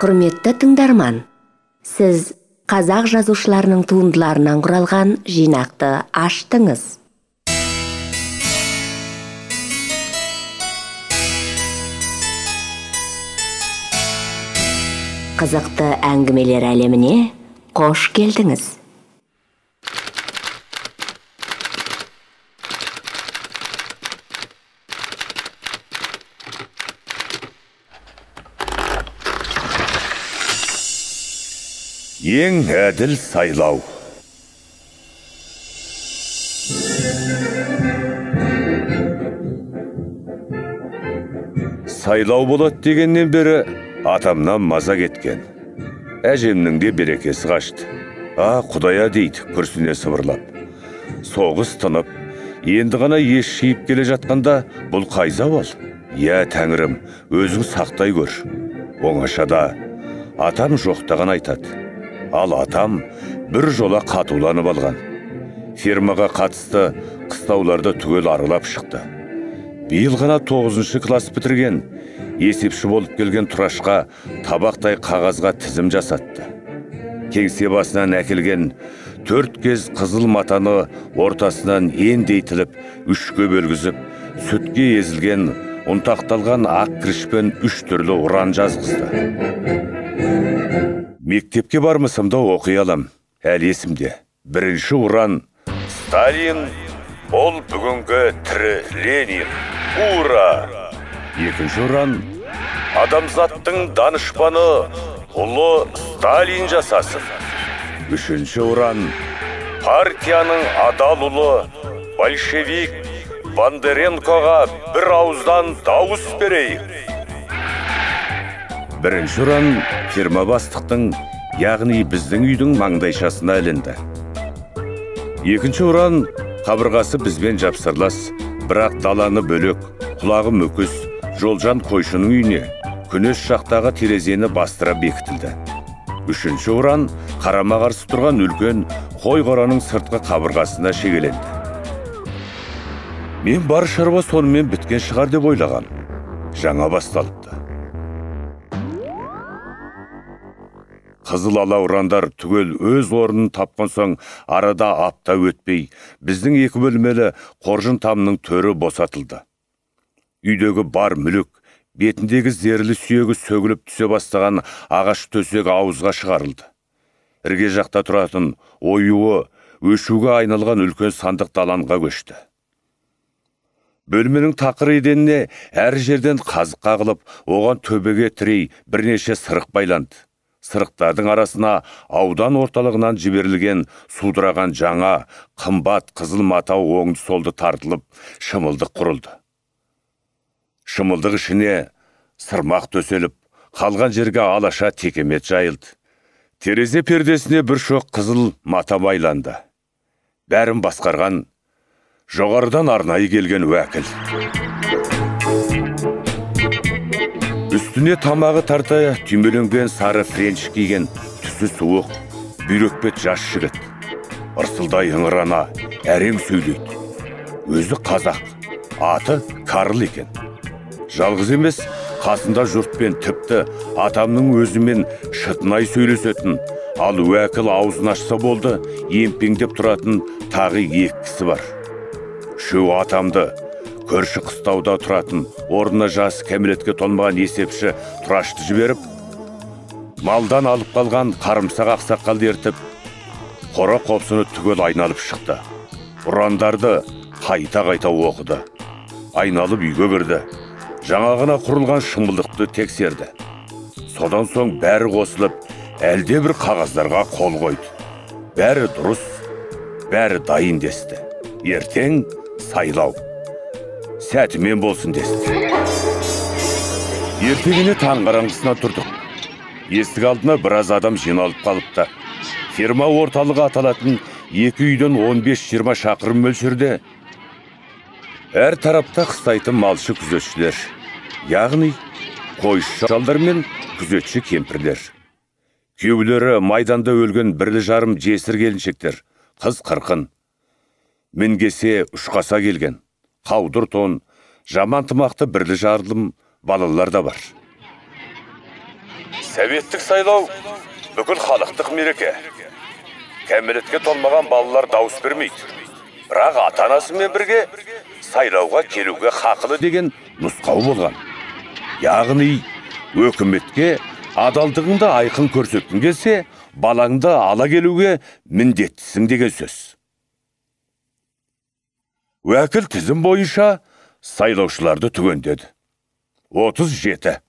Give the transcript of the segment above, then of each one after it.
Құрметті тыңдарман, сіз қазақ жазушыларының туындыларынан құралған жинақты аштыңыз. Қызықты әңгімелер әлеміне қош келдіңіз. Ең әділ сайлау. Сайлау болады дегеннен бері атамнан маза кеткен. Әжемнің де берекесі қашты. А, Құдая дейді, күрсіне сыбырлап. Соғыс тынып, енді ғана ес жиып келе жатқанда бұл қай зауал? Иә, тәңірім, өзің сақтай көр. Оңашада атам жоқтаған айтады. Ал атам бір жола қатуланып алған. Фермаға қатысты қыстауларды түгел аралап шықты. Биыл ғана 9-шы класс бітірген, есепші болып келген Тұрашқа табақтай қағазға тізім жасатты. Кеңсе басынан әкелген 4 кез қызыл матаны ортасынан ендей тіліп, 3-ке бөлгізіп, сүтке езілген, ұнтақталған ақ кірішпен 3 түрлі ұран жазғызды. Мектепке бармысым да оқи алам, әлі есімде. Бірінші ұран «Сталин, ол бүгінгі тірі Ленин! Ура!» Екінші ұран «Адамзаттың данышпаны ұлы Сталин жасасын!» Үшінші ұран «Партияның адал ұлы большевик Бондаренкоға бір ауыздан дауыс берейік!» Бірінші ұран ферма бастықтың, яғни біздің үйдің маңдайшасына ілінді. Екінші ұран қабырғасы бізбен жапсарлас, бірақ даланы бөлек, құлағы мүкіс, Жолжан қойшының үйіне, күнес жақтағы терезені бастыра бекітілді. Үшінші ұран қарама-қарсы тұрған үлкен қой қораның сыртқы қабырғасына шегеленді. Мен бар шаруа сонымен біткен шығар деп ойлағам. Жаңа басталыпты. Қызыл ала ұрандар түгел өз орнын тапқан соң арада апта өтпей, біздің екі бөлмелі қоржын тамның төрі босатылды. Үйдегі бар мүлік, бетіндегі зерлі сүйегі сөгіліп түсе бастаған ағаш төсек ауызға шығарылды. Ірге жақта тұратын оюы өшуге айналған үлкен сандық даланға көшті. Бөлменің тақыр еденіне әр жерден қазық қағылып, оған төбеге тірей бірнеше сырық байланды. Сырықтардың арасына аудан орталығынан жіберілген судыраған жаңа, қымбат қызыл мата оңды-солды тартылып, шымылдық құрылды. Шымылдық ішіне сырмақ төселіп, қалған жерге алаша текемет жайылды. Терезе пердесіне бір шоқ қызыл мата байланды. Бәрін басқарған жоғарыдан арнайы келген уәкіл. Үстіне тамағы тарта түймеленген сары френч киген, түсі суық, бүйрекбет жас жігіт. Ырсылдай ыңырана, әрең сөйлейді. Өзі қазақ, аты Карл екен. Жалғыз емес, қасында жұртпен тіпті атамның өзімен шытынай сөйлесетін, ал уәкіл аузын ашса болды, емпеңдеп тұратын тағы екі кісі бар. Үшеуі атамды көрші қыстауда тұратын, орнына жас кәмелетке толмаған есепші Тұрашты жіберіп, малдан алып қалған қарымсақ ақсақалды ертіп, қора қопсыны түгел айналып шықты. Ұрандарды қайта-қайта оқыды. Айналып үйге кірді. Жаңа ғана құрылған шымылдықты тексерді. Содан соң бәрі қосылып, әлде бір қағаздарға қол қойды. Бәрі дұрыс, бәрі дайын десті. Ертең сайлау. Сәтімен болсын десті. Ертеңіне таң қараңғысына тұрдық. Есік алдына біраз адам жиналып қалыпты. Ферма орталығы аталатын екі үйден 15-20 шақырым мөлшерде әр тарапта қыстайтын малшы күзетшілер, яғни қойшы шалдар мен күзетші кемпірлер. Күйеулері майданда өлген бірлі-жарым жесір келіншектер, қыз қырқын. Мінгесе ұшқаса келген, қаудыр тон, жаман тымақты бірлі-жарым балалар да бар. Советтік сайлау бүкіл халықтық мереке. Кәмелетке толмаған балалар дауыс бермейді. Бірақ ата-анасымен бірге сайлауға келуге хақылы деген нұсқау болған. Яғни, өкіметке адалдығыңды айқын көрсеткің келсе, балаңды ала келуге міндеттісің деген сөз. Уәкіл тізім бойынша сайлаушыларды түгендеді. 37.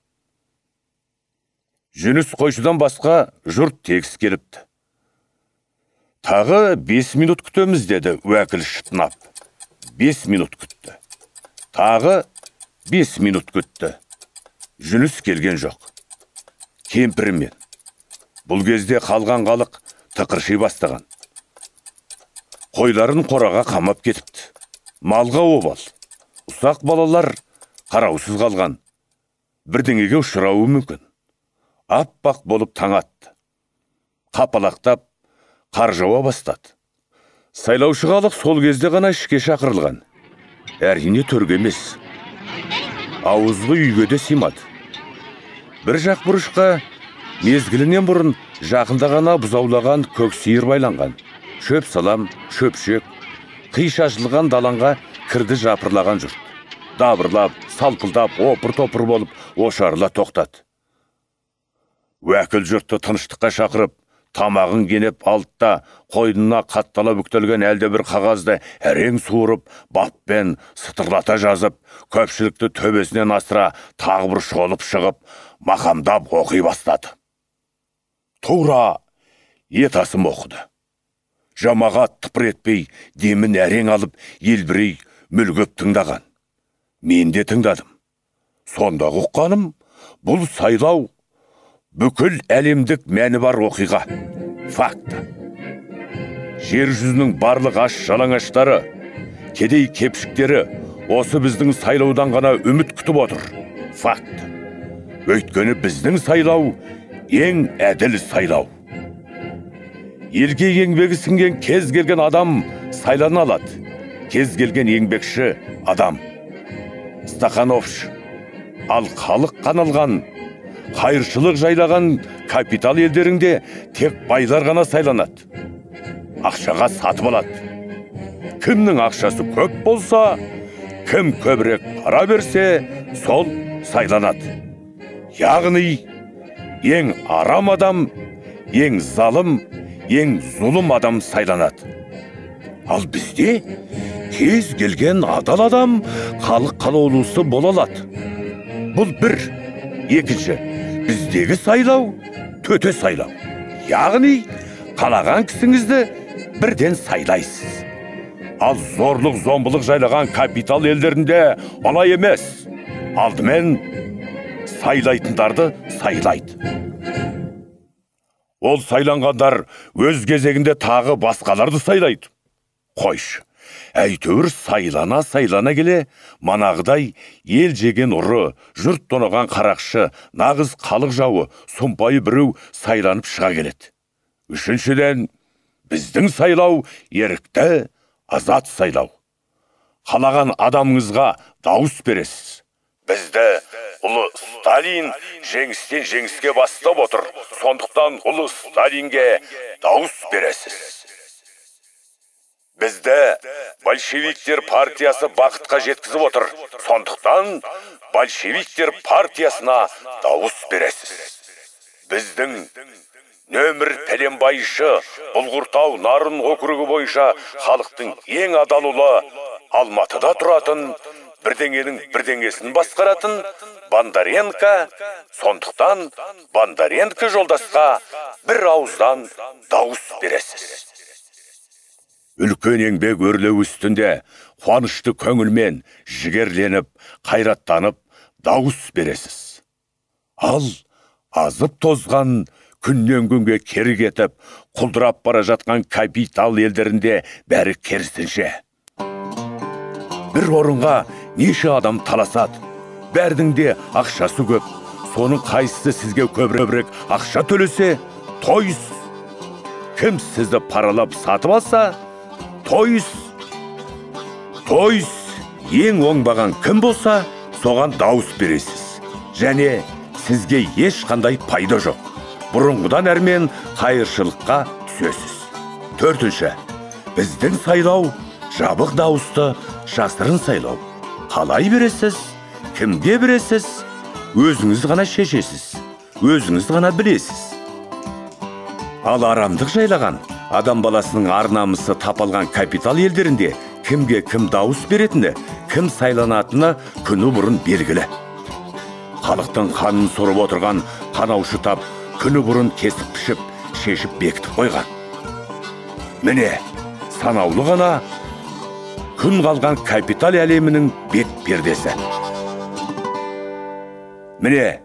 Жүніс қойшыдан басқа жұрт тегіс келіпті. Тағы 5 минут күтеміз, деді уәкіл шытынап. 5 минут күтті. Тағы 5 минут күтті. Жүніс келген жоқ. Кемпірімен. Бұл кезде қалған халық тықырши бастаған. Қойларын қораға қамап кетіпті. Малға обал. Ұсақ балалар қараусыз қалған. Бірдеңеге ұшырауы мүмкін. Аппақ болып таң атты. Қапалақтап қар жауа бастады. Сайлаушы халық сол кезде ғана ішке шақырылған. Әрине төрге емес. Ауызғы үйге де сыймады. Бір жақ бұрышқа мезгілінен бұрын жақында ғана бұзаулаған көк сиыр байланған. Шөп салам, шөпшек, қи шашылған далаңға кірді жапырлаған жұрт. Дабырлап, салпылдап, опыр-топыр болып ошарыла тоқтады. Уәкіл жұртты тыныштыққа шақырып, тамағын кенеп алды, қойнына қаттала бүктелген әлде бір қағазды әрең суырып, баппен сытырлата жазып, көпшілікті төбесінен асыра тағы бір шолып шығып, мақамдап оқи бастады. Тура ет асым оқыды. Жамағат тыпыр етпей, демін әрең алып, елбірей мүлгіп тыңдаған. Мен де тыңдадым. Сондағы ұққаным, бұл сайлау бүкіл әлемдік мәні бар оқиға. Факт. Жер жүзінің барлық аш жалаңаштары, кедей кепшіктері осы біздің сайлаудан ғана үміт күтіп отыр. Факт. Өйткені біздің сайлау ең әділ сайлау. Елге еңбегі сіңген кез келген адам сайлана алады. Кез келген еңбекші адам. Стахановшы. Ал халық қаналған, қайыршылық жайлаған капитал елдерінде тек байлар ғана сайланады. Ақшаға сатып алады. Кімнің ақшасы көп болса, кім көбірек пара берсе, сол сайланады. Яғни, ең арам адам, ең залым, ең зұлым адам сайланады. Ал бізде кез келген адал адам халық қалаулысы бола алады. Бұл бір. Екінші, біздегі сайлау төте сайлау. Яғни, қалаған кісіңізді бірден сайлайсыз. Ал зорлық зомбылық жайлаған капитал елдерінде олай емес. Алдымен сайлайтындарды сайлайды. Ол сайланғандар өз кезегінде тағы басқаларды сайлайды. Қойшы, әйтеуір сайлана-сайлана келе, манағыдай ел жеген ұры, жұрт тонаған қарақшы, нағыз халық жауы, сұмпайы біреу сайланып шыға келеді. Үшіншіден, біздің сайлау ерікті, азат сайлау. Қалаған адамыңызға дауыс бересіз. Бізді ұлы Сталин жеңістен жеңіске бастап отыр. Сондықтан ұлы Сталинге дауыс бересіз. Бізді большевиктер партиясы бақытқа жеткізіп отыр. Сондықтан большевиктер партиясына дауыс бересіз. Біздің нөмір пәленбайшы Бұлғыртау Нарын округі бойынша халықтың ең адал ұлы Алматыда тұратын, бірдеңенің бірдеңесін басқаратын Бондаренко, сондықтан Бондаренко жолдасқа бір ауыздан дауыс бересіз. Үлкен еңбек өрлеу үстінде қуанышты көңілмен жігерленіп, қайраттанып дауыс бересіз. Ал азып тозған, күннен күнге кері кетіп, құлдырап бара жатқан капитал елдерінде бәрі керісінше. Бір орынға неше адам таласады, бәрінің де ақшасы көп, соның қайсысы сізге көбірек ақша төлесе, тойыз. Кім сізді паралап сатып алса, тойыз. Тойыз, ең оңбаған кім болса, соған дауыс бересіз. Және сізге ешқандай пайда жоқ. Бұрынғыдан әрмен қайыршылыққа түсесіз. Төртінші, біздің сайлау жабық дауысты жасырын сайлау. Қалай бересіз, кімге бересіз, өзіңіз ғана шешесіз, өзіңіз ғана білесіз. Ал арамдық жайлаған, адам баласының ар-намысы тапалған капитал елдерінде кімге кім дауыс беретіні, кім сайланатыны күні бұрын белгілі. Халықтың қанын сорып отырған қанаушы тап күні бұрын кесіп пішіп, шешіп бекітіп қойған. Міне, санаулы ғана күн қалған капитал әлемінің бет пердесі. Міне,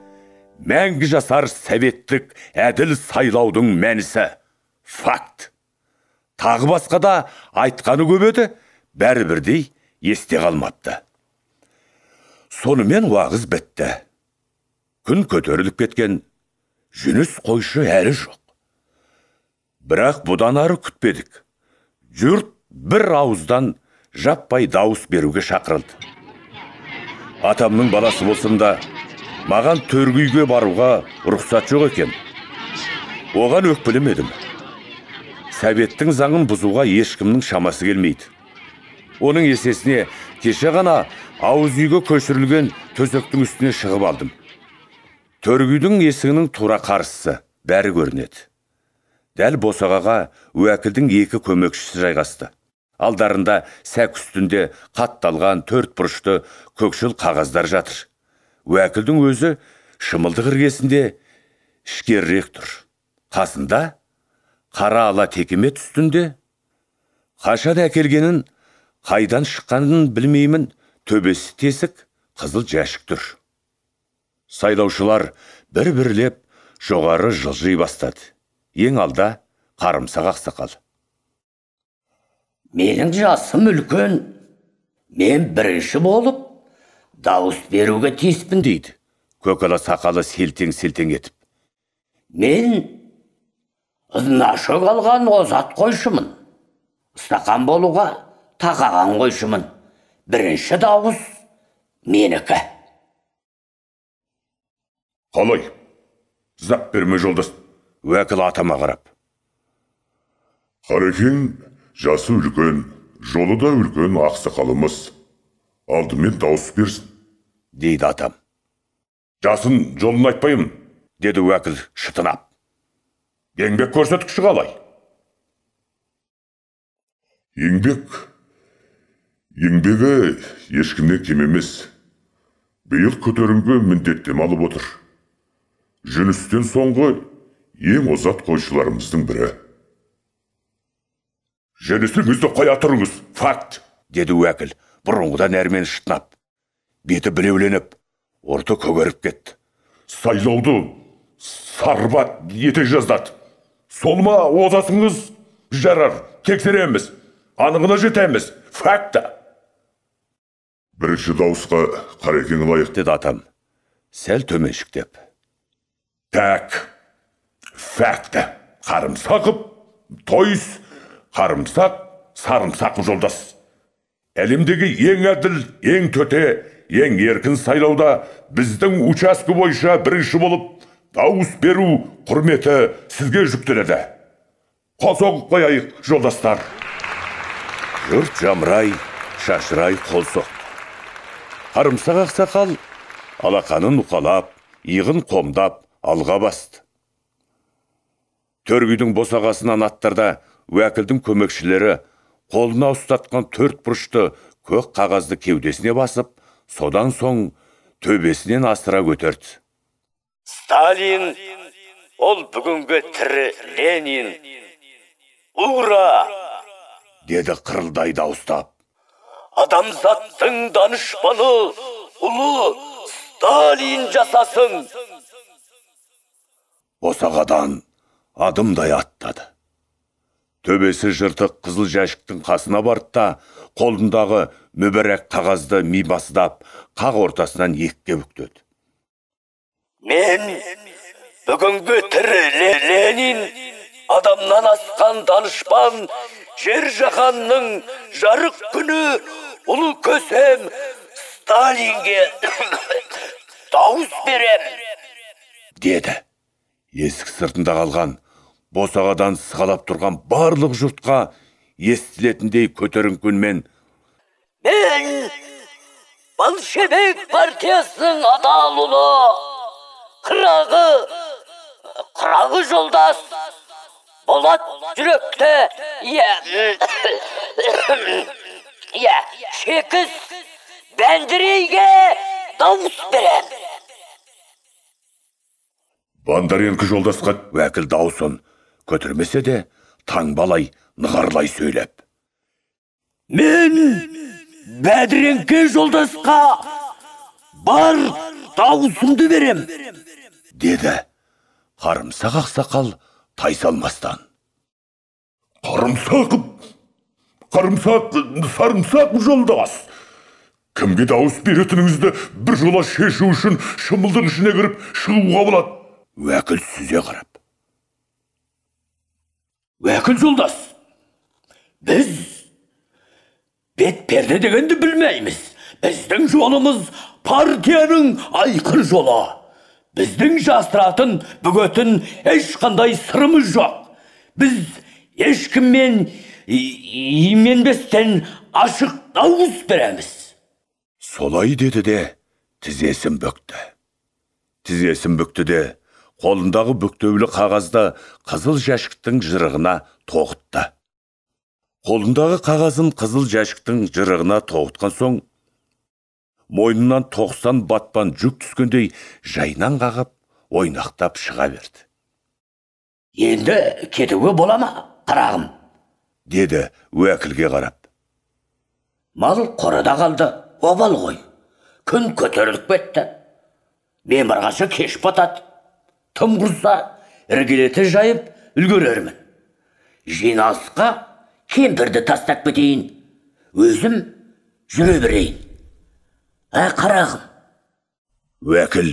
мәңгі жасар советтік әділ сайлаудың мәнісі. Факт. Тағы басқа да айтқаны көп еді, бәрі бірдей есте қалмапты. Сонымен уағыз бітті. Күн көтеріліп кеткен, Жүніс қойшы әлі жоқ. Бірақ бұдан ары күтпедік. Жұрт бір ауыздан жаппай дауыс беруге шақырылды. Атамның баласы болсам да, маған төргі үйге баруға рұқсат жоқ екен. Оған өкпелемедім. Советтің заңын бұзуға ешкімнің шамасы келмейді. Оның есесіне кеше ғана ауыз үйге көшірілген төсектің үстіне шығып алдым. Төргі үйдің есігінің тура қарсысы, бәрі көрінеді. Дәл босағаға уәкілдің екі көмекшісі жайғасты. Алдарында сәк үстінде қатталған төрт бұрышты көкшіл қағаздар жатыр. Уәкілдің өзі шымылдық іргесінде ішкерірек тұр. Қасында қара ала текемет үстінде қашан әкелгенін, қайдан шыққанын білмеймін, төбесі тесік қызыл жәшік тұр. Сайлаушылар бір-бірлеп жоғары жылжи бастады. Ең алда Қарымсақ ақсақал. Менің жасым үлкен, мен бірінші болып дауыс беруге тиіспін, дейді көкала сақалы селтең-селтең етіп. Мен значок алған озат қойшымын. Стақан болуға тақаған қойшымын. Бірінші дауыс менікі. Қалай? Зап берме, жолдас. Уәкіл атама қарап. Қарекең жасы үлкен, жолы да үлкен ақсақалымыз. Алдымен дауыс берсін, дейді атам. Жасын жолын айтпаймын, деді уәкіл шытынап. Еңбек көрсеткіші қалай? Еңбегі ешкімнен кем емес. Биыл көтеріңгі міндеттеме алып отыр. Жүністен соңғы ең озат қойшыларымыздың бірі. Жүнісіңізді қоя тұрыңыз, факт, деді уәкіл бұрынғыдан әрмен шытынап. Беті білеуленіп, орты көгеріп кетті. Сайлауды сарбат ете жаздады. Сол ма озасыңыз? Жарар, тексереміз, анығына жетеміз, факт. Бірінші дауысқа Қарекең лайық, деді атам, сәл төменшіктеп. Так, факт. Қарымсақып, тойс, қарымсақ, сарымсақы жолдас. Әлемдегі ең әділ, ең төте, ең еркін сайлауда біздің учаскі бойынша бірінші болып дауыс беру құрметі сізге жүктеледі. Қол соғып қояйық, жолдастар. Жұрт жамырай, шашырай қол соқты. Қарымсақ ақсақал алақанын уқалап, иығын қомдап, алға басты. Төргі үйдің босағасынан аттарда уәкілдің көмекшілері қолына ұстатқан төрт бұрышты көк қағазды кеудесіне басып, содан соң төбесінен асыра көтерді. Сталин, ол бүгінгі тірі Ленин. Ура! Деді қырылдай дауыстап. Адамзаттың данышпаны ұлы Сталин жасасын! Босағадан адымдай аттады. Төбесі жыртық қызыл жәшіктің қасына барды да, қолындағы мүбәрәк қағазды мимасыдап, қақ ортасынан екіге бүктеді. Мен бүгінгі тірі Ленин, адамнан асқан данышпан, жер жаһанның жарық күні ұлы көсем Сталинге дауыс берем. Деді. Есік сыртында қалған, босағадан сығалап тұрған барлық жұртқа естілетіндей көтеріңкі үнмен: Мен большевик партиясының адал ұлы, қырағы жолдас, болат жүректі, Шекіс Бәндірейге дауыс берем. Бондаренко жолдасқа уәкіл даусын көтермесе де таңбалай, нығарлай сөйлеп: Мен Бәдіренке жолдасқа бар дауысымды берем, деді Қарымсақ ақсақал тайсалмастан. Қарымсақ, сарымсақ жолдас, кімге дауыс беретініңізді бір жола шешу үшін шымылдық ішіне кіріп шығуға болады. Уәкіл сүзе қарап: Уәкіл жолдас, біз бет перде дегенді білмейміз. Біздің жолымыз партияның айқын жолы. Біздің жасыратын, бүгетін ешқандай сырымыз жоқ. Біз ешкіммен именбестен ашық дауыс береміз. Солай деді де тізесін бүкті. Тізесін бүкті де қолындағы бүктеулі қағазды қызыл жәшіктің жырығына тоғытты. Қолындағы қағазын қызыл жәшіктің жырығына тоғытқан соң, мойнынан 90 батпан жүк түскендей жайнан қағып, ойнақтап шыға берді. Енді кетуге бола ма, қарағым? Деді уәкілге қарап. Мал қорада қалды, обал ғой. Күн көтеріліп кетті. Мен барғанша кеш батады. Тым құрса, іргелете жайып үлгерермін. Жиналысқа кемпірді тастап кетейін. Өзім жүре берейін. Қарағым. Уәкіл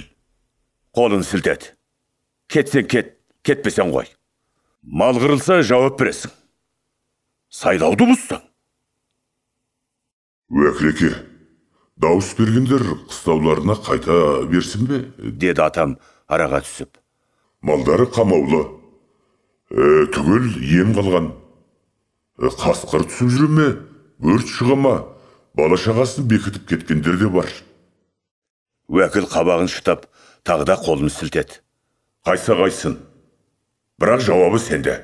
қолын сілтеді. Кетсең кет, кетпесең қой. Мал қырылса жауап бересің. Сайлауды бұзсаң. Уәкіл-еке, дауыс бергендер қыстауларына қайта берсін бе? Деді атам араға түсіп. Малдары қамаулы, түгел ем қалған. Қасқыр түсіп жүре ме, өрт шыға ма, бала шағасын бекітіп кеткендер де бар. Уәкіл қабағын шытып, тағы да қолын сілтеді. Қайса қайсын, бірақ жауабы сенде.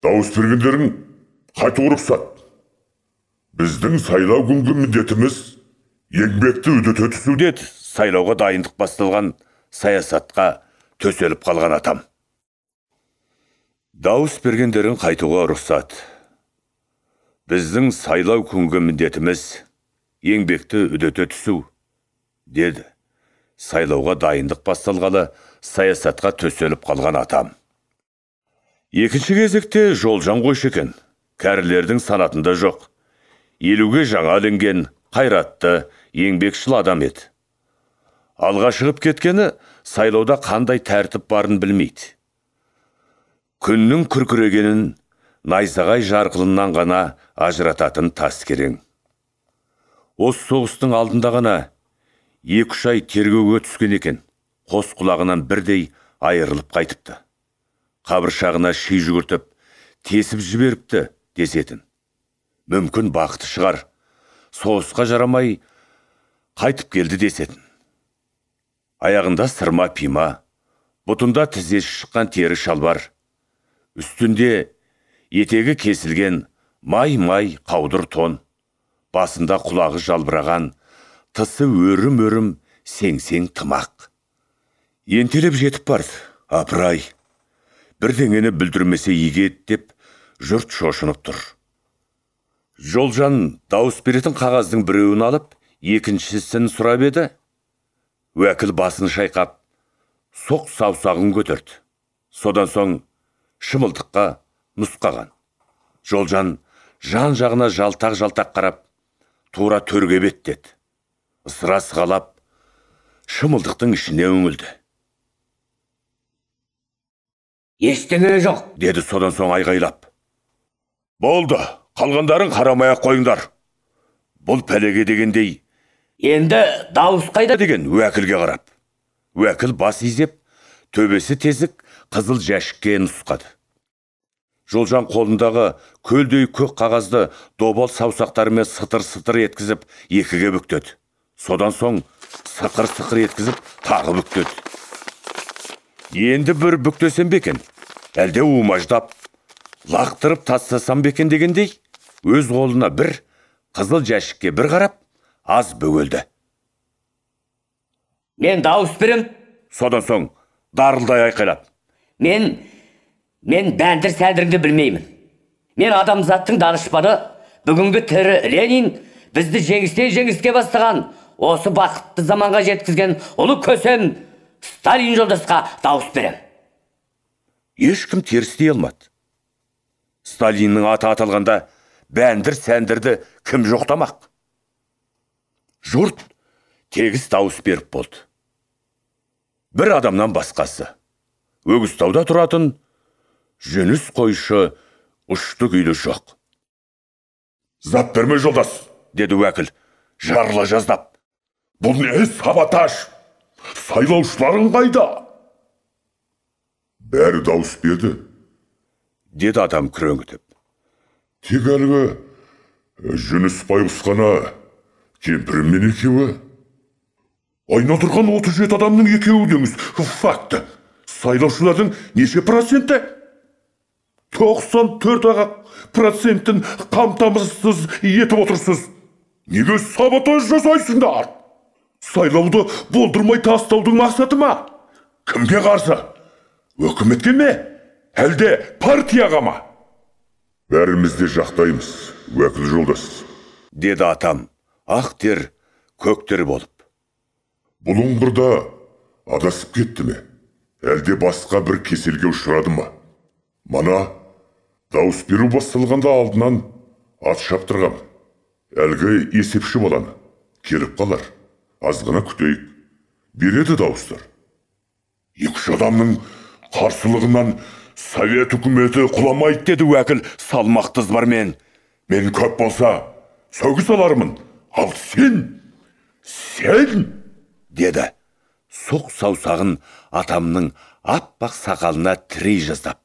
Дауыс бергендерің қайтуға рұқсат. Біздің сайлау күнгі міндетіміз еңбекті үдете түсу, деді сайлауға дайындық басталған саясатқа төселіп қалған атам. Дауыс бергендерің қайтуға рұқсат. Біздің сайлау күнгі міндетіміз еңбекті үдете түсу, деді сайлауға дайындық басталғалы саясатқа төселіп қалған атам. Екінші кезекте Жолжан қойшы екен, кәрілердің санатында жоқ. 50-ге жаңа ілінген, қайратты, еңбекшіл адам еді. Алға шығып кеткені сайлауда қандай тәртіп барын білмейді. Күннің күркірегенін найзағай жарқылынан ғана ажырататын тас керең. Осы соғыстың алдында ғана 2-3 ай тергеуге түскен екен, қос құлағынан бірдей айырылып қайтыпты. Қабыршағына ши жүгіртіп, тесіп жіберіпті десетін. Мүмкін бақыты шығар, соғысқа жарамай қайтып келді десетін. Аяғында сырма пима, бұтында тізесі шыққан тері шалбар, үстінде етегі кесілген май-май қаудыр тон, басында құлағы жалбыраған, тысы өрім-өрім сең-сең тымақ. Ентелеп жетіп барды, апырай, бірдеңені бүлдірмесе игі еді деп жұрт шошынып тұр. Жолжан дауыс беретін қағаздың біреуін алып, екіншісін сұрап еді. Уәкіл басын шайқап, соқ саусағын көтерді. Содан соң шымылдыққа нұсқаған. Жолжан жан-жағына жалтақ-жалтақ қарап, тура төрге беттеді. Ысыра сығалап, шымылдықтың ішіне үңілді. Ештеңе жоқ, деді содан соң айғайлап. Болды, қалғандарың қарамай-ақ қойыңдар. Бұл пәлеге дегендей. Енді дауыс қайда деген уәкілге қарап. Уәкіл бас изеп, төбесі тесік қызыл жәшікке нұсқады. Жолжан қолындағы көлдей көк қағазды добал саусақтарымен сытыр-сытыр еткізіп екіге бүктеді. Содан соң сықыр-сықыр еткізіп тағы бүктеді. Енді бір бүктесем бе екен, әлде умаждап, лақтырып тастасам ба екен дегендей, өз қолына бір, қызыл жәшікке бір қарап, аз бөгелді. Мен дауыс берем. Содан соң дарылдай айқайлап. Мен бәндір-сәндіріңді білмеймін. Мен адамзаттың данышпаны, бүгінгі тірі Ленин бізді жеңістен жеңіске бастаған, осы бақытты заманға жеткізген ұлы көсем Сталин жолдасқа дауыс берем. Ешкім теріс дей алмады. Сталиннің аты аталғанда бәндір-сәндірді кім жоқтамақ? Жұрт тегіс дауыс беріп болды. Бір адамнан басқасы. Өгізтауда тұратын Жүніс қойшы ұшты күйлі жоқ. Зат берме, жолдас, деді уәкіл, жарыла жаздап. Бұл не саботаж? Сайлаушыларың қайда? Бәрі дауыс берді, деді адам күреңітіп. Тек әлгі Жүніс байғұс қана кемпіріммен екеуі. Айналдырған 37 адамның екеуі деңіз. Факті. Сайлаушылардың неше проценті? 94% қамтамасыз етіп отырсыз. Неге саботаж жасайсыңдар? Сайлауды болдырмай тастаудың мақсаты ма? Кімге қарсы? Өкіметке ме? Әлде партияға ма? Бәріміз де жақтаймыз, уәкіл жолдас, деді атам, ақ тер, көк тер болып. Бұл оңғырда адасып кетті ме? Әлде басқа бір кеселге ұшырады ма? Мана дауыс беру басталғанда алдынан ат шаптырғам. Әлгі есепші баланы келіп қалар. Азғана күтейік. Береді дауыстар. 2-3 адамның қарсылығынан Совет үкіметі құламайды, деді уәкіл салмақты ызбармен. Мен көп болса сөгіс алармын. Ал сен, деді сұқ саусағын атамның аппақ сақалына тірей жаздап.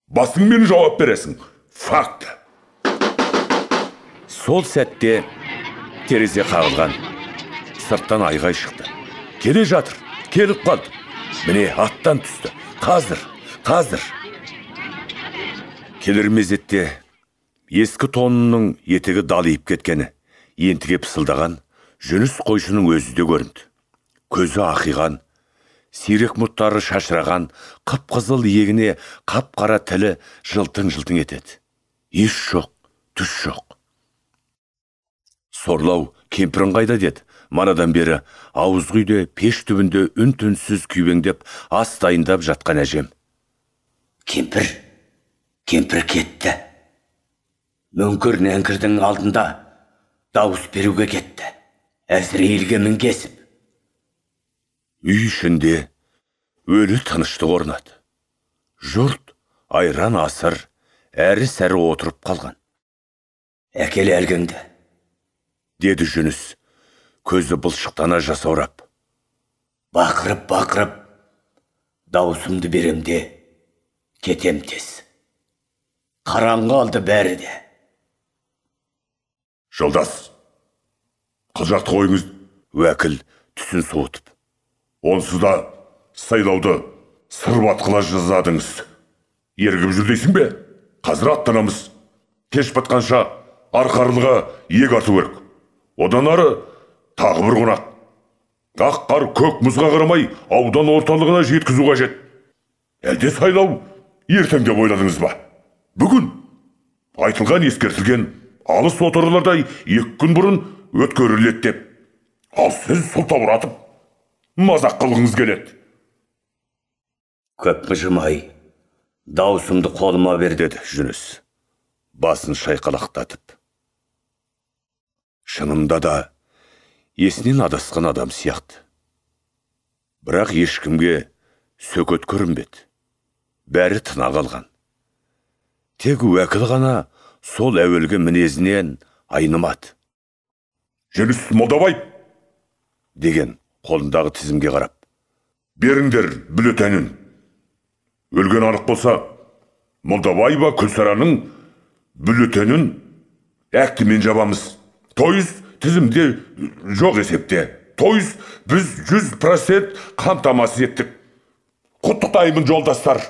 Басыңмен жауап бересің. Факт. Сол сәтте терезе қағылған. Сырттан айғай шықты. Келе жатыр, келіп қалды. Міне аттан түсті. Қазір, қазір. Келер мезетте ескі тонының етегі далиып кеткені, ентіге пысылдаған Жүніс қойшының өзі де көрінді. Көзі ақиған, сирек мұттары шашыраған, қып-қызыл иегіне қап-қара тілі жылтың-жылтың етеді. Еш жоқ, түс жоқ. Сорлау кемпірің қайда, деді. Манадан бері ауыз үйде пеш түбінде үн-түнсіз күйбеңдеп ас дайындап жатқан әжем. Кемпір кетті. Мүңкір-нәңкірдің алдында дауыс беруге кетті. Әзірейілге мінгесіп. Үй ішінде өлі тыныштық орнады. Жұрт айран асыр, әрі-сәрі отырып қалған. Әкел әлгіңді, деді Жүніс, көзі бұлшықтана жасаурап. Бақырып-бақырып, дауысымды берем де, кетем тез. Қараңғы алды бәрі де. Жолдас, қылжақты қойыңыз, уәкіл түсін суытып. Онсыз да сайлауды сырбат қыла жазадыңыз. Ерігіп жүр дейсің бе? Қазір аттанамыз. Кеш батқанша арқарлыға иек арту керек. Одан ары тағы бір қонақ. Ақ қар көк мұзға қарамай аудан орталығына жеткізу қажет. Әлде сайлау ертең деп ойладыңыз ба? Бүгін айтылған ескертілген алыс отырлардай 2 күн бұрын өткеріледі деп. Ал сіз сылтауратып мазақ қылғыңыз келеді. Көп мыжымай, даусымды қолыма бер, деді Жүніс, басын шайқалақтатып. Шынында да есінен адасқан адам сияқты. Бірақ ешкімге сөкет көрінбеді. Бәрі тына қалған. Тек уәкіл ғана сол әуелгі мінезінен айнымады. Жүніс Молдабаев, деген қолындағы тізімге қарап. Беріңдер бюллетенін. Өлген анық болса, Молдабаева Күлсараның бюллетенін әктімен жабамыз. Тойыз тізімде жоқ есепте. Тойыз біз 100% қамтамасыз еттік. Құттықтаймын, жолдастар.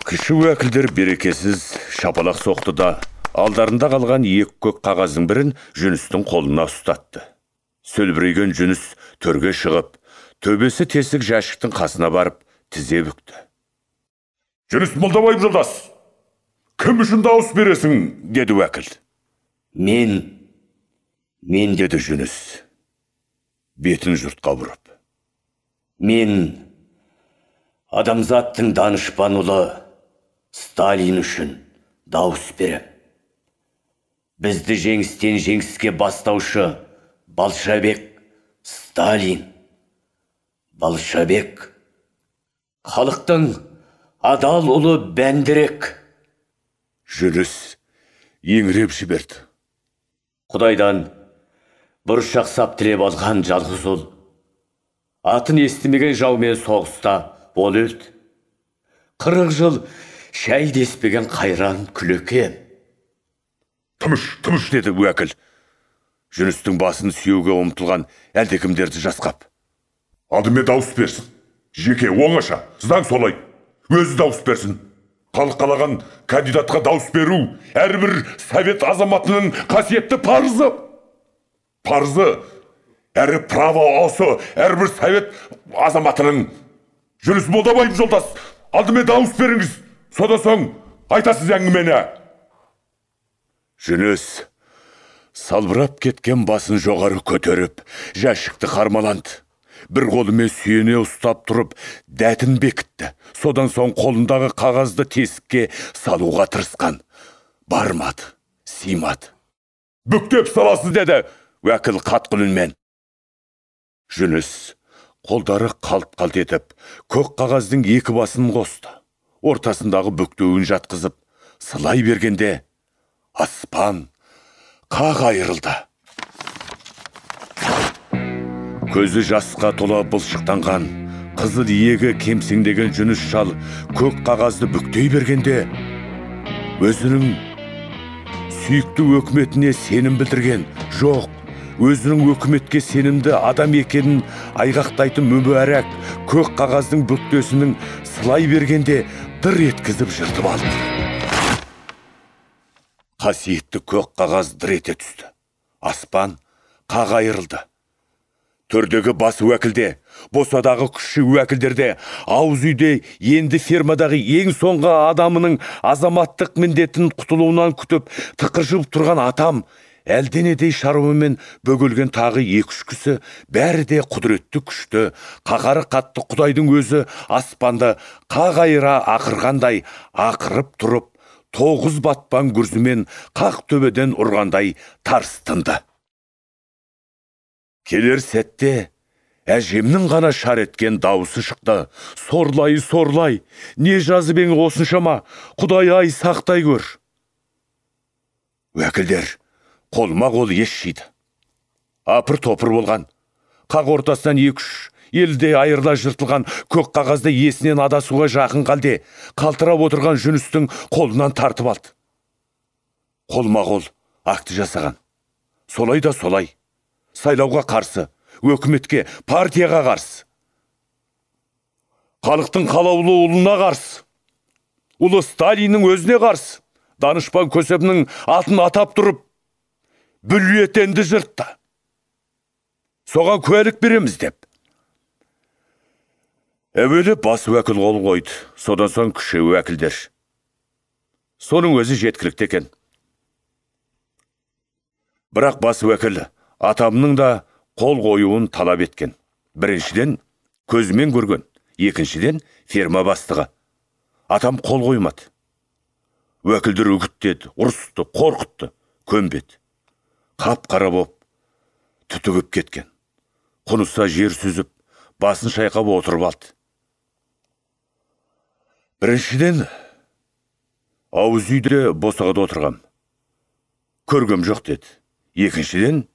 Кіші уәкілдер берекесіз шапалақ соқты да, алдарында қалған екі көк қағаздың бірін Жүністің қолына ұстатты. Сөлбіреген Жүніс төрге шығып, төбесі тесік жәшіктің қасына барып, тізе бүкті. Жүніс Молдабаев жолдас, кім үшін дауыс бересің, деді уәкіл. Мен деді Жүніс, бетін жұртқа бұрып. Мен адамзаттың данышпан ұлы Сталин үшін дауыс берем. Бізді жеңістен жеңіске бастаушы Болшабек Сталин. Болшабек халықтың адал ұлы Бәндірек. Жүніс еңіреп жіберді. Құдайдан бұршақ сап тілеп алған жалғыз ұл. Атын естімеген жаумен соғыста ол өлді. 40 жыл шай деспеген қайран Күлекем. Тыныш, тыныш, деді уәкіл. Жүністің басын сүйеуге ұмтылған әлдекімдерді жасқап. Алдымен дауыс берсін. Жеке, оңаша, заң солай. Өзі дауыс берсін. Халық қалаған кандидатқа дауыс беру әрбір совет азаматының қасиетті парызы. Парызы, әрі право осы әрбір совет азаматының. Жүніс Молдабаев жолдас, алдымен дауыс беріңіз. Содан соң айтасыз әңгімені. Жүніс салбырап кеткен басын жоғары көтеріп, жәшікті қармаланды. Бір қолымен сүйене ұстап тұрып, дәтін бекітті. Содан соң қолындағы қағазды тесікке салуға тырысқан. Бармады, сыймады. Бүктеп саласыз, деді уәкіл қатқыл үнмен. Жүніс қолдары қалт-қалт етіп, көк қағаздың екі басын қосты. Ортасындағы бүктеуін жатқызып, сылай бергенде аспан қақ айырылды. Көзі жасқа тола бұлшықтанған, қызыл иегі кемсеңдеген Жүніс шал көк қағазды бүктей бергенде, өзінің сүйікті өкіметіне сенім білдірген, жоқ, өзінің өкіметке сенімді адам екенін айғақтайтын мүбәрәк көк қағаздың бүктесінің сылай бергенде дыр еткізіп жыртып алды. Қасиетті көк қағаз дыр ете түсті. Аспан қақ айырылды. Төрдегі бас уәкілде, босадағы күші уәкілдерде, ауыз үйде енді фермадағы ең соңғы адамының азаматтық міндетін құтылуынан күтіп, тықыршып тұрған атам, әлденедей шаруамен бөгелген тағы екі-үш кісі, бәрі де құдіретті күшті, қаһары қатты Құдайдың өзі аспанды қақ айыра ақырғандай ақырып тұрып, 9 батпан гүрзімен қақ төбеден ұрғандай тарс тынды. Келер сәтте әжемнің ғана шар еткен дауысы шықты. Сорлай, сорлай, не жазып ең осыншама, Құдай ай сақтай көр. Уәкілдер қолма қол ес жиды. Апыр-топыр болған. Қақ ортасынан 2-3 елде айырыла жыртылған көк қағазды есінен адасуға жақын қалде, қалтырап отырған Жүністің қолынан тартып алды. Қолма қол акті жасаған. Солай да солай. Сайлауға қарсы, өкіметке, партияға қарсы. Халықтың қалаулы ұлына қарсы. Ұлы Сталиннің өзіне қарсы. Данышпан көсемнің атын атап тұрып, бюллетенді жыртты. Соған куәлік береміз деп. Әуелі бас уәкіл қол қойды, содан соң кіші уәкілдер. Соның өзі жеткілікті екен. Бірақ бас уәкіл атамның да қол қоюын талап еткен. Біріншіден, көзімен көрген, екіншіден, ферма бастығы. Атам қол қоймады. Уәкілдер үгіттеді, ұрысты, қорқытты, көнбеді. Қап-қара боп, түтігіп кеткен. Құныса жер сүзіп, басын шайқап отырып алды. Біріншіден, ауыз үйде босағада отырғам. Көргем жоқ деді. Екіншіден,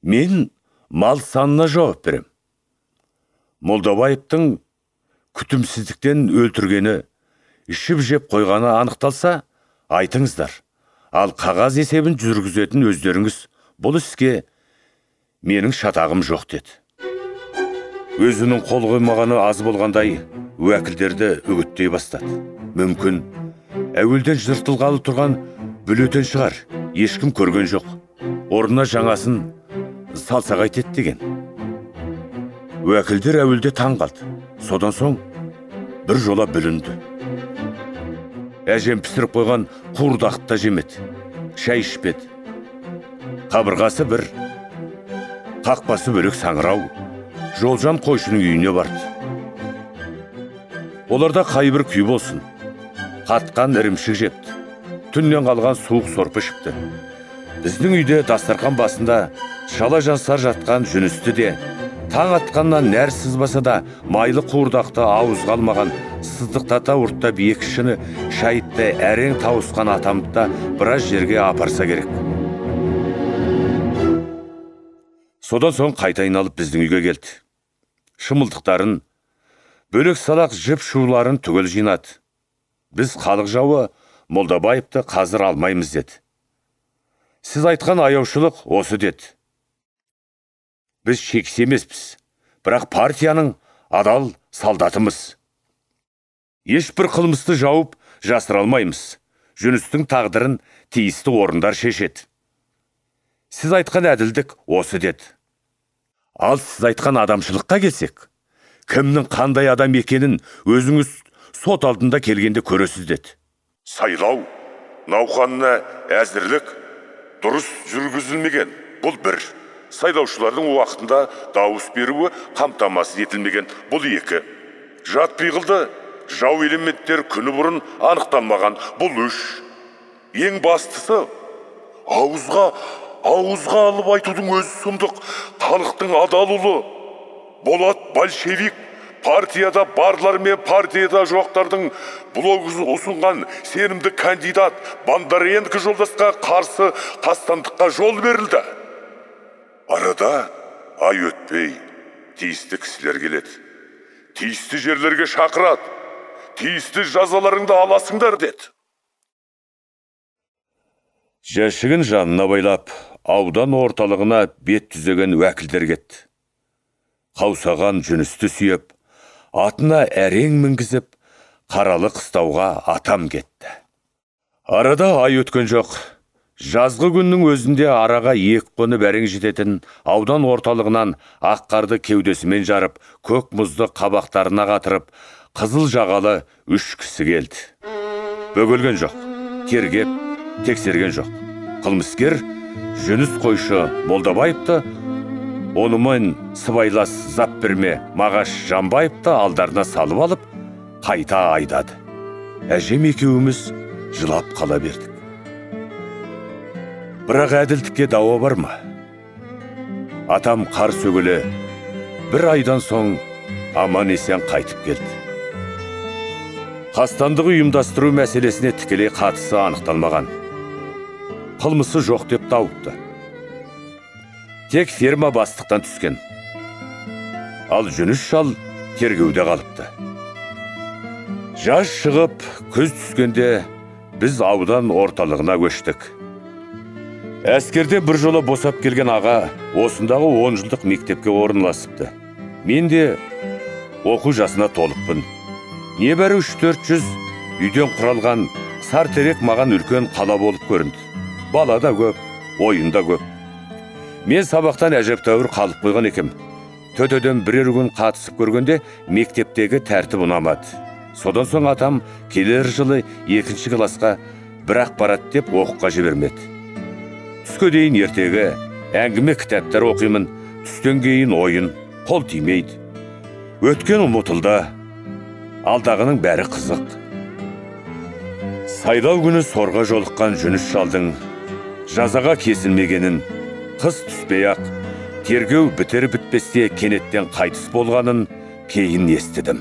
мен мал санына жауап берем. Молдабаевтың күтімсіздіктен өлтіргені, ішіп жеп қойғаны анықталса, айтыңыздар. Ал қағаз есебін жүргізетін өздеріңіз, бұл іске менің шатағым жоқ деді. Өзінің қол қоймағаны аз болғандай уәкілдерді үгіттей бастады. Мүмкін, әуелден жыртылғалы тұрған бюллетень шығар, ешкім көрген жоқ. Орнына жаңасын салсақ айтеді деген. Уәкілдер әуелде таң қалды. Содан соң бір жола бүлінді. Әжем пісіріп қойған қуырдақты да жемеді, шай ішпеді. Қабырғасы бір, қақпасы бөлек саңырау, Жолжан қойшының үйіне барды. Оларда қайбір күй болсын, қатқан ірімшік жепті, түннен қалған суық сорпа ішіпті. Біздің үйде дастархан басында шала жансар жатқан Жүністі де, таң атқаннан нәр сызбаса да майлы қуырдақты ауызға алмаған, сыздықтата ұрттап екі шыны шайтты әрең тауысқан атамды да біраз жерге апарса керек. Содан соң қайта айналып біздің үйге келді. Шымылдықтарын, бөлек салақ жіп шуларын түгел жинады. Біз халық жауы Молдабаевты қазір алмаймыз деді. Сіз айтқан аяушылық осы деді. Біз шекіс емеспіз, бірақ партияның адал солдатымыз. Ешбір қылмысты жауып жасыра алмаймыз. Жүністің тағдырын тиісті орындар шешеді. Сіз айтқан әділдік осы деді. Ал сіз айтқан адамшылыққа келсек, кімнің қандай адам екенін өзіңіз сот алдында келгенде көресіз деді. Сайлау науқанына әзірлік дұрыс жүргізілмеген. Бұл бір. Сайлаушылардың уақытында дауыс беруі қамтамасыз етілмеген. Бұл екі. Жат пиғылды жау элементтер күні бұрын анықталмаған. Бұл үш. Ең бастысы, ауызға алып айтудың өзі сұмдық. Халықтың адал ұлы Болат большевик партияда барлар мен партияда жоқтардың блогы ұсынған сенімді кандидат Бондаренко жолдасқа қарсы қастандыққа жол берілді. Арада ай өтпей тиісті кісілер келеді. Тиісті жерлерге шақырады. Тиісті жазаларыңды аласыңдар деді. Жәшігін жанына байлап, аудан орталығына бет түзеген уәкілдер кетті. Қаусаған Жүністі сүйеп, атына әрең мінгізіп, қаралы қыстауға атам кетті. Арада ай өткен жоқ. Жазғы күннің өзінде араға екі қонып әрең жететін аудан орталығынан ақ қарды кеудесімен жарып, көк мұзды қабақтарына қатырып, қызыл жағалы үш кісі келді. Бөгелген жоқ, тергеп, тексерген жоқ. Қылмыскер Жүніс қойшы Молдабаевты, онымен сыбайлас запберме Мағаш Жамбаевты алдарына салып алып, қайта айдады. Әжем екеуіміз жылап қала бердік. Бірақ әділдікке дауа бар ма? Атам қар сөгілі бір айдан соң аман есен қайтып келді. Қастандығы ұйымдастыру мәселесіне тікелей қатысы анықталмаған. Қылмысы жоқ деп тауыпты. Тек ферма бастықтан түскен. Ал Жүніс шал тергеуде қалыпты. Жаз шығып, күз түскенде біз аудан орталығына көштік. Әскерде бір жолы босап келген аға осындағы 10 жылдық мектепке орналасыпты. Мен де оқу жасына толықпын. Небәрі 3-400 үйден құралған Сартерек маған үлкен қала болып көрінді. Бала да көп, ойын да көп. Мен сабақтан әжептәуір қалып қойған екем. Төтеден бірер күн қатысып көргенде мектептегі тәртіп ұнамады. Содан соң атам келер жылы 2-ші классқа бірақ барады деп оқуға жібермеді. Түске дейін ертегі, әңгіме кітаптар оқимын, түстен кейін ойын, қол тимейді. Өткен ұмытылды, алдағының бәрі қызық. Сайлау күні сорға жолыққан Жүніс шалдың жазаға кесілмегенін, қыз түспей ақ, тергеу бітер бітпесте кенеттен қайтыс болғанын кейін естідім.